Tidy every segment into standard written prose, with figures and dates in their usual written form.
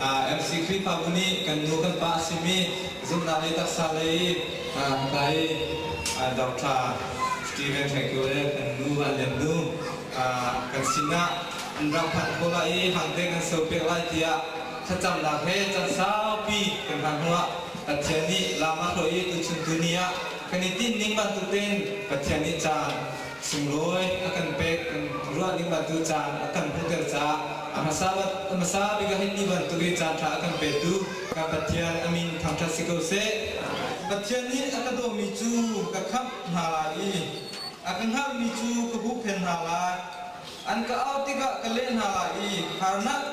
MC Khrihfabu nih kan nu kan pa a simi zumhnak lei taksa lei hika i Dr. Steven Thank you le kan nu Van Lian Nu kan sinah an rak phanh khawh lai i hangte kan so pek lai tiah thlacamnak he caan saupi kan hngah hnuah Pathian nih lam a hruai i tuchun tuni ah kan i tinh ning bantuk tein Pathian nih caan sunglawi a kan pek kan ruah ning bantuk caan a kan hmuhter caah a hmasa a hmasa bik ah hin ni bantuk i caan ṭha a kan petu kan Pathian a min thangṭhat si ko seh. Pathian nih a ka dawmi cu ka khamh hna lai i a ka hngalhmi cu ka huhphenh hna lai. An ka au tikah ka leh hna lai i harnak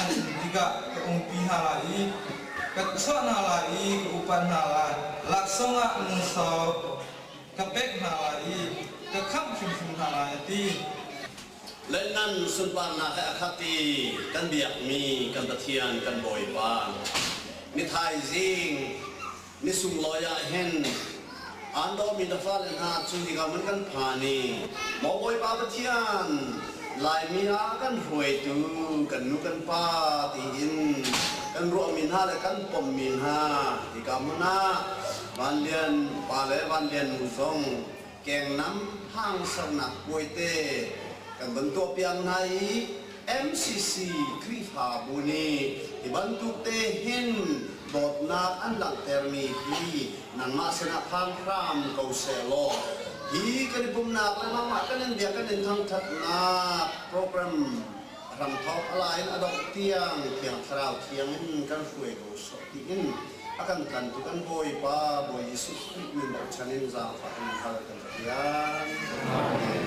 an in tikah ka umpi hna lai i ka chuah hna lai i ka upat hna lai. Laksawng ah lungsau ka pek hna lai i ka khamh hrimhrim hna lai, a ti. Lennan sunparnak he a khat i kan biakmi kan Pathian kan Bawipa ni thaizing ni sunglawi ah hin aan dawmi na fale hna cu hika hmun kan phan i maw Bawipa Pathian Laimi ah kan hruaitu kan nu kan pa tiin kan ruahmi hna le kan pommi hna hika hmun ah Van Lian pa le Van Lian nu zong kengnam hangsonak puaite kan van tuahpiak hna i MCC Khrihfabu nih hi bantuk te hin dawtnak an langhtermi hi nangmah sinah phan hram ko sehlaw hi kan i pumnak le nangmah kan in biak kan in thangthatnak program hramthawk a lai in a dongh tiang Thiang Thlarau thiang in kan hruai ko sawh tiin a kan tlantu kan Bawipa Bawi Jesuh Khrih min bochan in zaangfah in hal kan Pathian. Amen.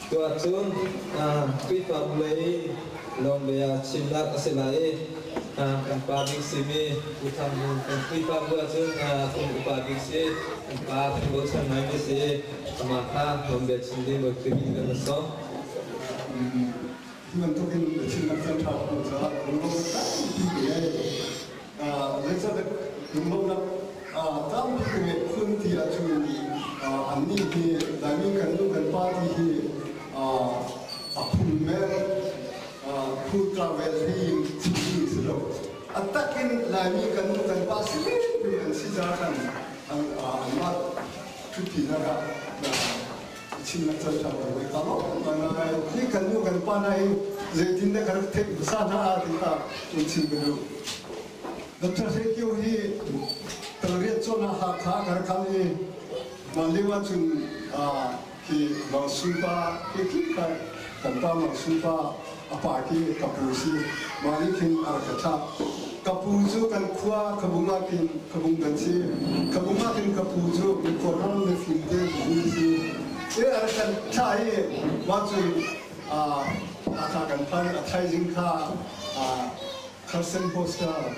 Tuah cun Khrihfabu lei lawng bia chimnak a si lai i kan pa bik simi Pu Thang Hmung kan Khrihfabu ahcun kum upa bik si kan pa kan bochan ngaimi si amah kha lawng bia chim ding Bawi Khrih min kan sawm. Hi bantuk in chimnak caan ṭha hmuh caah lunglawmhnak tampi ka ngei. Zeicahtiah lunglawmhnak tampi ka ngeih phun ti ahcun annih hi Laimi kan nu kan pa ti hi a phung men phu travel hlei in chimmi si lo. A tak in Laimi kan nu kan pa si an si caah khan anmah ṭhutpinak ah Chinnak can ṭha ko ka lawm ngai. Hi kan nu kan pa hna hi zeitin dah ka rak theih hmasa hna ti kha in chim ka duh. Dr. Hre Kio hi tangriat cawn ah Hakha ka rak kal i mah lio ahcun hi Mang Sung pa hi khi ka kan pa Mang Sung pa a pa khi ka pu si. Mah nih khin a rak ka thlah. Ka pu cu kan khua Khabung ah khin Khabung kan si. Khabung ah khin ka pu cu mikhua ram le fim te mi si. E a rak kan thlah i mah cun a kha kan phan a thaizing kha Carson Hostel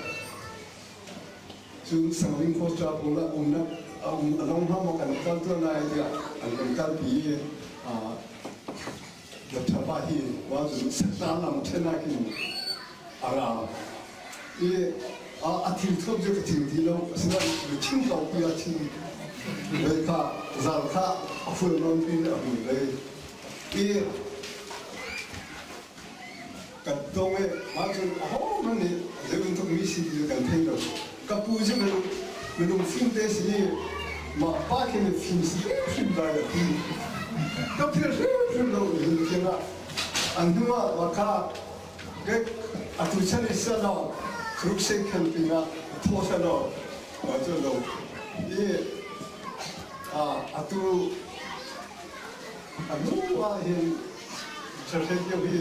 cun Sangling Hostel pawl ah umnak a um a long hma maw kan kal tuah lai tiah an kan kalpi i Doctor pa hi wa cu Satan lam ṭhen ah khin a ra i a thil thuam cu ka thing ti lo asinain luchin kaupi a thin vei kha zal kha a fual nawn pin a hmu vei i kan tong i mah cun ahohmanh nih zei bantuk mi si ti cu kan thei lo ka pu cu minung minung fim te si i mah pa khi mi fim si hrim lai a ti ka phil hrimhrim lo hin khin ah an hnu ah wa kha ke atu chan i selo crusade camping ah thaw selo wa cu lo i atu a hnu ah hin Ṭhaṭhek deuh hi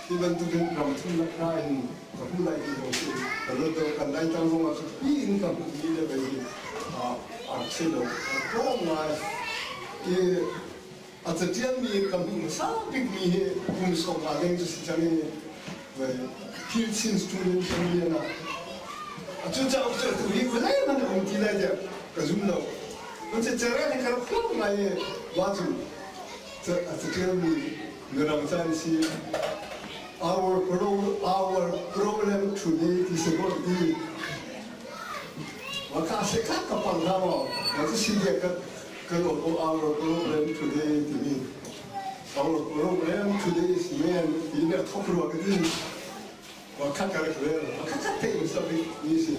hi bantukin ram thumnak hna in ka hmu lai ti zong si ka ruat lo kan Laitlang zong ah pi in ka hmuhmi le vei hi a rak si lo a tlawm ngai i a catialmi ka hmuh hmasa bikmi hi kum 15 deng cu si cang i vei Hill Chin student champion ah cu cauk cu atu hi khuazei hmanh a um ti lai tiah ka zum lo Cecere nih ka rak hlauh ngai i mah cu a catialmi mirang ca an si. Our, our problem today ti si ko ti. Wa ka se kha ka pang hna maw? Wa cu si dia ka ka our problem today timi. Our program today is man ti ne thok rua ka ti. Wa khat ka rak rel. Khat khat te in sabi ni si.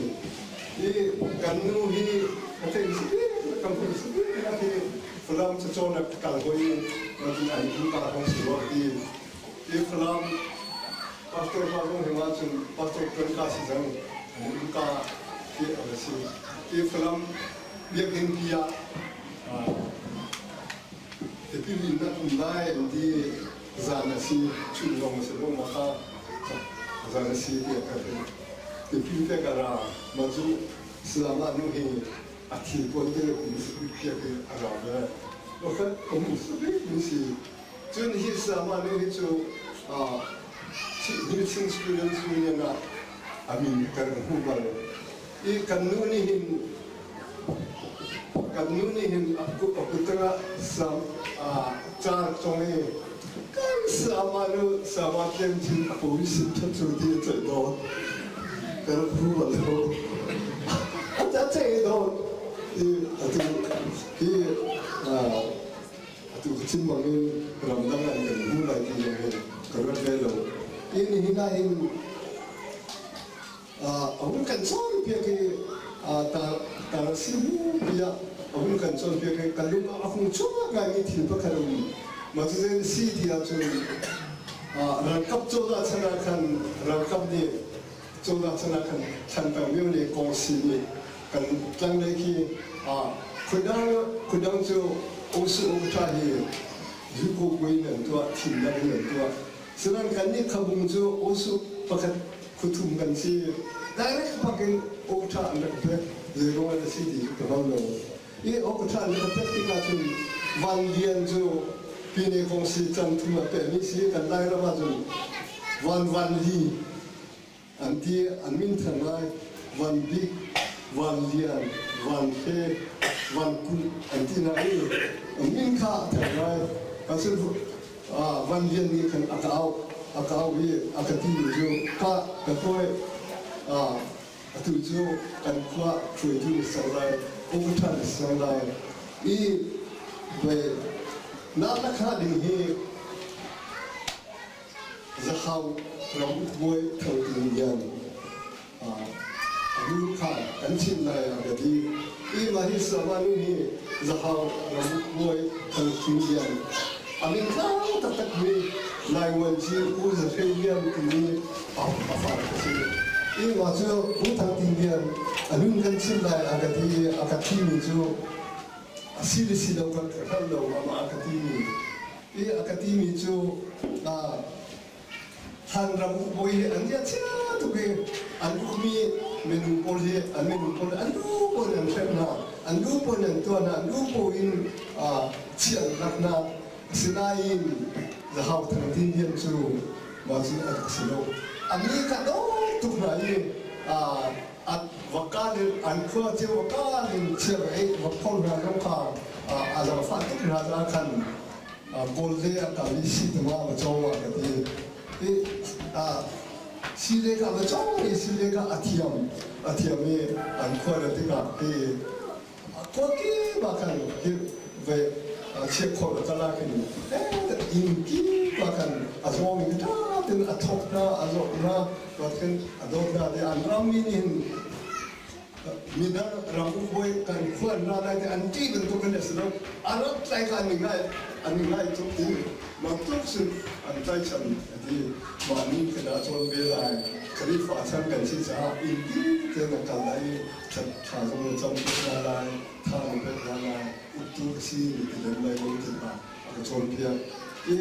I kan nu hi ka te si kan pu si na ti Falam chachawn nak kal hoi ma ti an in pa hong si wa ti. I Falam pastor pa zong hi ma chun pastor tuan ka si zang an in ka ti a si. I Falam biakinn pi ah Tipil in na um lai an ti zan a si chun lawng a si lo maw kha zan a si tiah ka ti. Tipil te ka ra ma cu Salam nu hi a thil pawn te um piak i a ra ve. Pakhat um sabik mi si. Cun hi Salam nu hi cu New Chin Students Union ah a min kan hmu bal. I kan nu nih hin Kan nu nih hin a kut tangah sam car cong i kan sama nu sama tlem chin a pawi sin ṭhat cu ti a ceih dawn. Ka rak hu bal lo. A ceih dawn. I atu hi atu ka chim bangin ramdang ah kan hu lai ti zong hi ka ruat ve lo. I nihin ah hin A hun kan cawnpiak i tar si hnu tiah a hun kan cawnpiak i kan lung ah a hung chuak ngaimi thil pakhat a um. Mah cu zei si ti ahcun ralkap cozah chan ah khan ralkap nih cozah chan ah khan Thlantang myo le Kawngsi nih kan tlanglei khi khuadang cu Osu Okta hi Zuko in an tuah, thimnak in an tuah. Sinain kannih khabung cu Osu pakhat khuthum kan si. Direct bak in awkṭha an rak pek. Zeiruang ah a si ti cu ka hngal lo. I awkṭha an rak pek tikah cun Van Lian cu Pine kong si chan thum a pehmi si kan Lairam ahcun Van Van Li an ti an min thang lai Van Bik, Van Lian, Van Hre, Van Kulh an ti hna i min kha a thang lai. Kan Van Lian nih khan a ka auh a ka auh i a ka timi cu ka ka kawi atu cu kan khua hruaitu na ser lai upa na ser lai i ve na la kha ding hi Zahau ram ukbawi Thangting Lian Anu kha kan chimh lai a ka ti. I mah hi Sama nu hi Zahau ramuk bawi Thangthing Lian a min tlang taktak mi Lai Vuanci U Za Hrei Lian timi a far a si. I mah cu U Thangting Lian a nun kan chimh lai a ka ti i a ka thimi cu a si le si lo kan ka hngal lo amah a ka timi. I a ka timi cu Thlan ram ukbawi hi an ia chia tuk i an ukmi minung pawl hi an minung pawl an lu pawl in an hrem hna, an lu pawl in an tuah hna, an lu pawl in chiah an lak hna. Asinain Zahau Thang Tin Lian cu mah cu a rak si lo. A mi kha dawt tuk hna i va kal in an khua cio va kal in chia va ei va phor hna zong kha a zaangfah tuk hna caah khan Kawl le a kal i si tama va cawng ah ka ti. I si le ka va cawng i si le ka a thiam a thiam i an khua na tikah ti khua ki ba khan hi ve chiah khawh na kala khin inn ki ba khan a zawng in tha tin a thok na a zawh na ba khin a dawt na te an ram mi nih hin Midang ramuk bawi kan khua an ra lai te an ṭih bantuk in a si lo. A rat lai kha an i ngai an i ngai tuk ti bantuk sin an tlaichan a ti. Mah nih kan ah cawn ve lai. Khrihfa chan kan si caah innpi tein a kal lai i thla zong na cam tuk hna lai, tha na pek hna lai, uktu ka si na ti lem lai lo ti kha a ka cawnpiak. I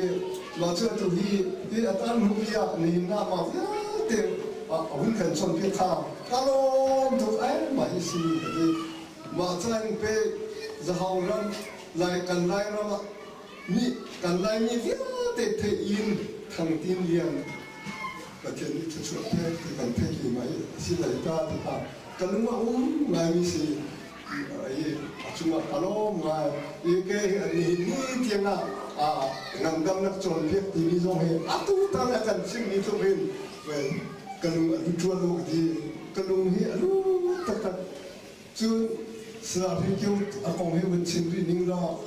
mah cu atu hi hi a tan hnu ah nihin ah mah vialte a hun kan cawnpiak kha ka lawm tuk ai mah hi si ka ti. Mah caan pe Zahau ram lai kan Lairam ah mi kan Laimi vialte theih in Thangtin Lian Pathian nih thluachuah pek ti kan theih hi mai a si lai ta ti kha ka lung a um ngaimi si. I a cungah ka lawm ngai. I ke nihin ni tiang ah ngandamnak cawnpiak timi zong hi atu tan a kan chimmi tluk hin ka lung a ṭuan lo ka ti. Ka lung hi a lut taktak. Cun Sahri Kio a kong hi vun chim rih ning law.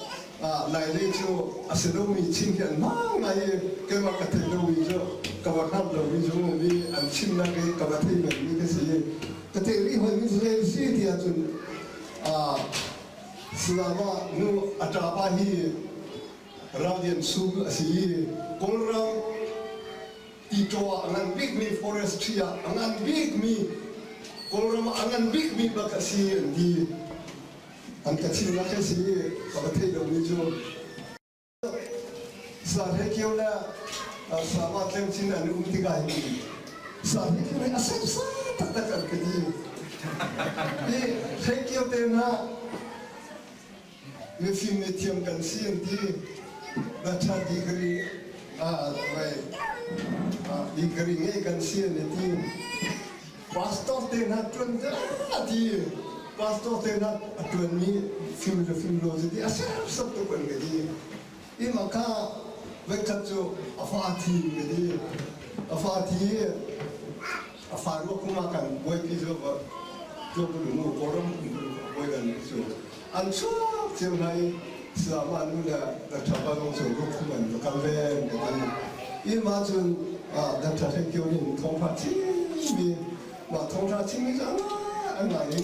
Lailei cu a si lomi chin hi an hmang ngai i keimah ka theih lomi cu ka va hngalh lomi cu mi an chimnak i ka va thei menmi ka si. Ka theih rih hoi mi zei si ti ahcun Salama nu a ṭapa hi Rallian Sum a si i Kawlram Titaw ah a ngan bikmi forestry ah a ngan bikmi Kawlram ah a ngan bikmi bak a si an ti. An ka chimnak hi si ka va theih lomi cu Sahle Kio le Sama Tleng Cin an um tikah hin Sahle Kio hi a sersa taktak an ka ti. Hi Hlei Kio te hna mifim mithiam kan si an ti. Na ṭha degree degree ngei kan si an i ti. Pastor te hna ṭuan a ti. Pastor te hna a ṭuanmi fim le fim lo cu ti a serhsat tuk an ka ti. Ima kha voikhat cu a fa thi ka ti. A fa thi a fa ruak kum ah kan buaipi cu tuah mu kawlram bawi kan cu an chuak cio hna i Salama nu le Dr. Pa zong cu ruak an va kal ve ka ti. Ima cun Dr. Hlei Kio nih thawngṭha chimmi mah thawngṭha chimmi cu a ngai i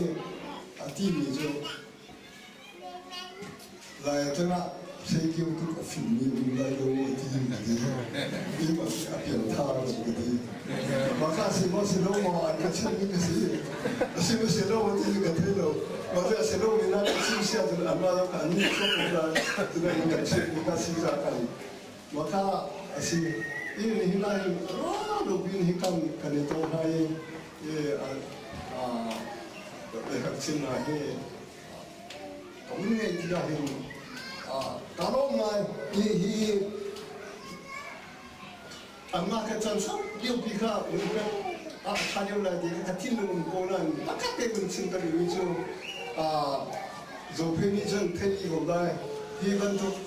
a timi cu Laitlang ah hleikio tuk a fimmi um lai lo a ti ka ti. Im a a pianthar lo ka ti. Mah kha si maw si lo maw an ka chimmi ka si. A si maw si lo a ti ka thei lo. Mah cu a si lo mi na ka chim sia cun anmah zong kha an nih chuak ko lai. Cunain kan chimmi kha si ca kan mah kha a si. I nihin ah hin ra lo bin hi kan kan i to hna i a herh chin hna hi Ka hun ngeih tikah hin kaa lawm ngai. Hihi anmah ka chan sau liopi kha hun pek ah a ṭha deuh lai ti ka thinlung um ko nain pakhat te hun chim ka duhmi cu Zophei nih cun theih dih ko lai. Hi bantuk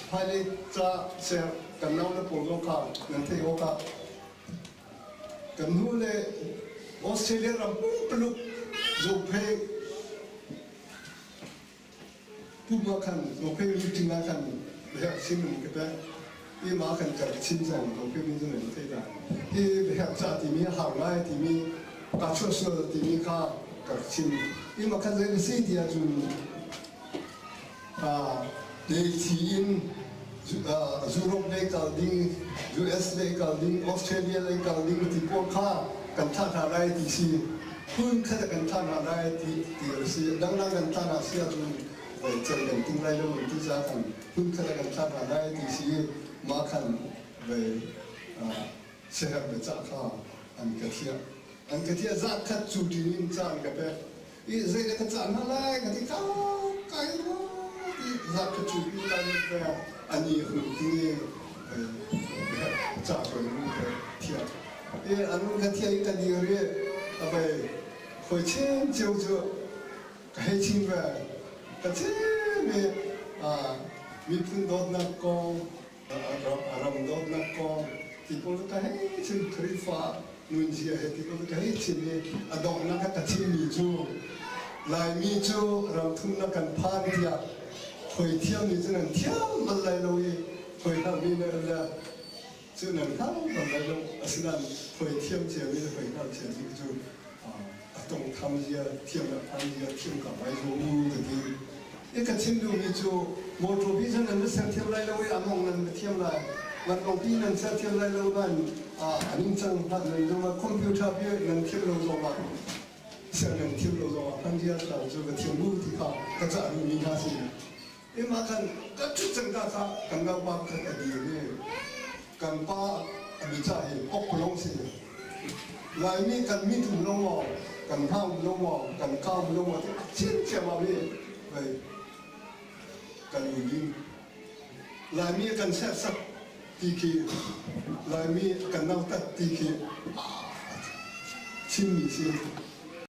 hmailei ca ser kan nau le pawl zong kha nan theih awkah Kan hnu le Australia ram pumpuluk Zophei pum ah khan Zophei meeting ah khan biaherh chin an ka pek. I ma kan kar chin zong Zophei min zong an thei da. Hi biaherh ca timi a har ngai timi ka chuah sual timi kha ka chim. I ma khan zei na si ti ahcun Leithi in Europe lei kal ding, US lei kal ding, Australia lei kal ding ti pawl kha kan thlah hna lai ti si. Phun khat kan thlah hna lai ti ti a si. Dangdang kan thlah hna si ahcun cel kan ting lai lo ti ca kan phun khat kan thlah hna lai ti si. Mah khan vei siaherh biacah kha an ka thiah. An ka thiah zat khat cu ṭin in ca an ka pek. I zei le ka cah hna lai ka ti kau kai ru ti za ka chu pi ta ni ka ani hun ti ca ko ru ka thia i anu ka thia i ka dir i abai khoi chin chiu chu ka hei chin ve ka chin i miphun dawtnak kong ram dawtnak kong ti pawl ka hei chim Khrihfa nunzia he ti pawl ka hei chim i a donghnak a ka chimmi cu Laimi cu ramthumnak kan phan tiah khoi thiam nih cun an thiam bal lai lo i khoi hngalmi le le cu nan hngal bal lai lo asinain khoi thiam ciami le khoi hngal ciami cu a tongtham zia thiam le phan zia thiam ka vai zo mu ka ti i ka chim duhmi cu motor bi zong nan va ser thiam lai lo i a mong nan va thiam lai vanlawng pi nan ser thiam lai lo nan a ningcang hlat nan zong ah computer pi nan thiam lo zong ah ser nan thiam lo zong ah hman zia cu ka thiam mu ti kha ka cah duhmi hna si Ima khan ka ṭhut cang ka kha kan naupa khat a dir i kan pa a bica hi pokpalong si. Laimi kan mit um lo maw, kan hna um lo maw, kan ka um lo maw ti a chim ciammam i vei kan um ding. Laimi kan serhsat ti khi Laimi kan nautat ti khi chimmi si.